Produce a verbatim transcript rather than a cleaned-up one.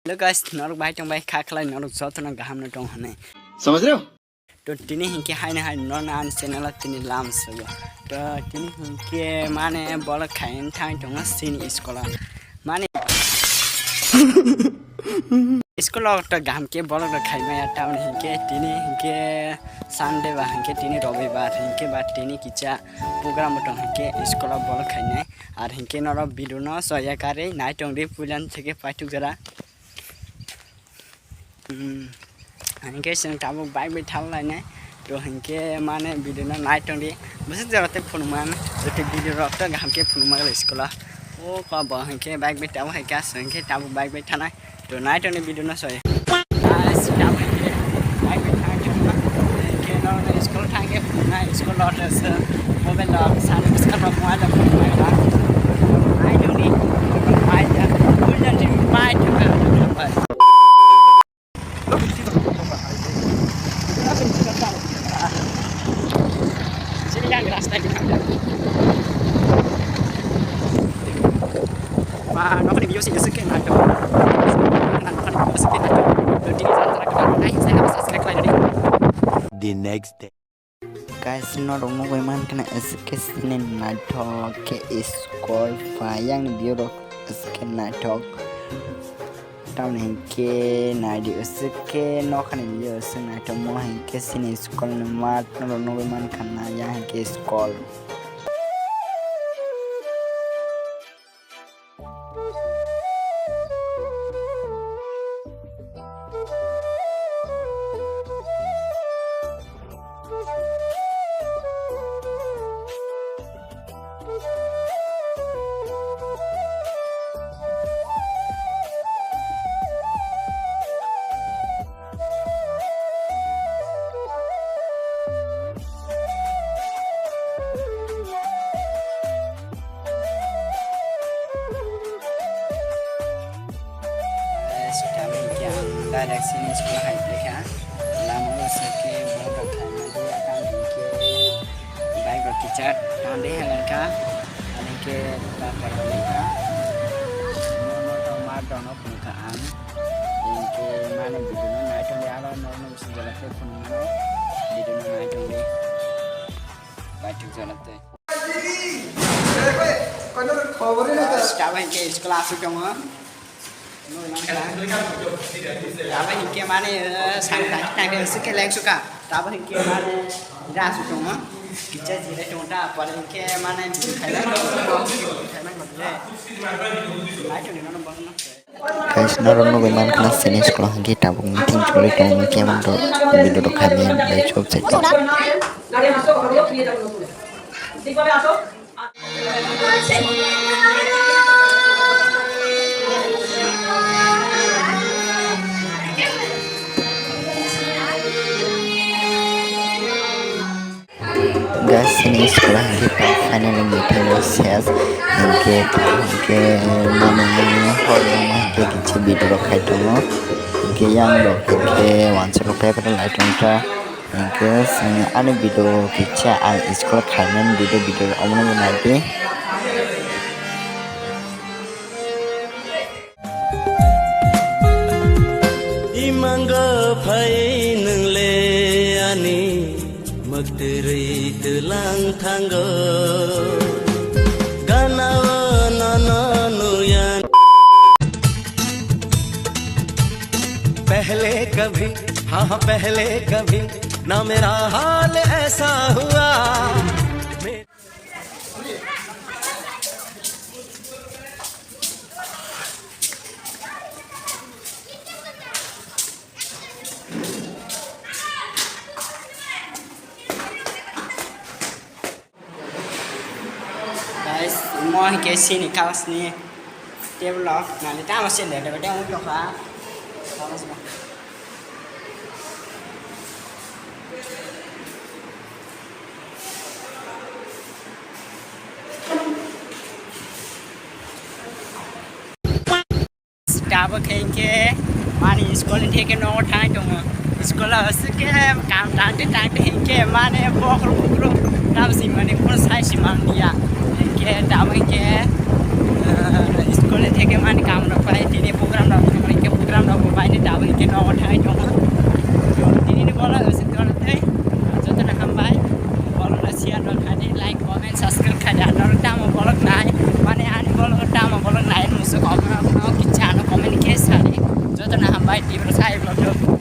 Hello guys, norok bai tong bai kha khlai norok jotono gaham no tong hwnwi. Samajh rahe ho? To tini hinkhe haino hai norno ani channel o tini lam sugo. To tini hinkhe mane bolok khaina thang tongo chini school o. Mane school o to gaham khe bolok rok khai maya tamni hinkhe tini hinkhe Sunday ba hinkhe tini Robibar hinkhe ba tini kisa program bo tong hinkhe school o bolok khainai. Ar hinkhe norok video no soya karwi nai tongdi puilan theke paithuk jora. Hmm. Hinkhe chwng tabuk bike bai thang lainai. To hinkhe mane video no nai tongdi. Bwswk jora tei phunukman. Jotoi video rok to gaham khe phunukma le school o. O ko bo hinkhe bike bai tabuk hai kha chwng hinkhe tabuk bike bai thanai. To nai tongdi video no soi. Guys, tabuk hinkhe bike bai thang khe ma. Hinkhe no school thang khe phunuknai school o to se mobile rok sani bwskang rok mobile rok phunuknai ba. Nai tongdi. Bai da. Bai da. Bai da. Bai. The next day. Guys, norok nugwi mankha na S K chini naithok khe school phai yang ni view rok S K naithok. Tamoni hinkhe naidi S K nokhani view S K naithok mo hinkhe chini school ni mat norok nugwi mankha na yang hinkhe school. Sitame hinkhe ang direct chini school hai paikha. Lama o se khe borok rok khaima di, ang hinkhe bike rok kichar tangde hai langkha. Ani khe ta paikha. Nono to mar dono phunukha ang. Hinkhe mane video no nai tongdi, aro nono bisi jora khe phunukmano video no nai tongdi. Paithuk jora tei. Tabuk hinkhe school aswk tongo. Tabuk hinkhe mane, eh, sang tang tang khe leng suka. Tabuk hinkhe mane ira aswk tongo. Kicha jira tongo ta, pore hinkhe mane khailai khailai. Guys, norok nugwi mankha na chini school o hinkhe tabuk meeting choli tongo, hinkhe abo video rok khaimani bai chop chai tongo. Guys, chini school o hinkhe ta finally meeting o ses hinkhe ta hinkhe mane hor wngma hinkhe kichi video rok khai tongo hinkhe yang rok hinkhe wansa rok paper lai tongkha hinkhe ani video kicha ang school o khaimani video video omono nai di. Imango phai nwngle ani mwktwrwi twlang thango. Ganao nono nuyan. Pehle kabhi, haan, pehle kabhi na mera haal aisa hua. Guys, mo hinkhe chini class ni table rok nani tamo se le le bete wngwi tongkha. Tabuk khe hinkhe mani school ni theke nogo thangnai tongo. School o aswk khe kam tangte tangte hinkhe mane bokhorok bokhorok tamo se mane kheno sai se manliya. Hinkhe tabuk hinkhe, ah, school ni theke mani kam rok pai tini program rok hinkhe program Omo no kisa ano comment khe sadi. Joto no hambai, tibro sai vlog.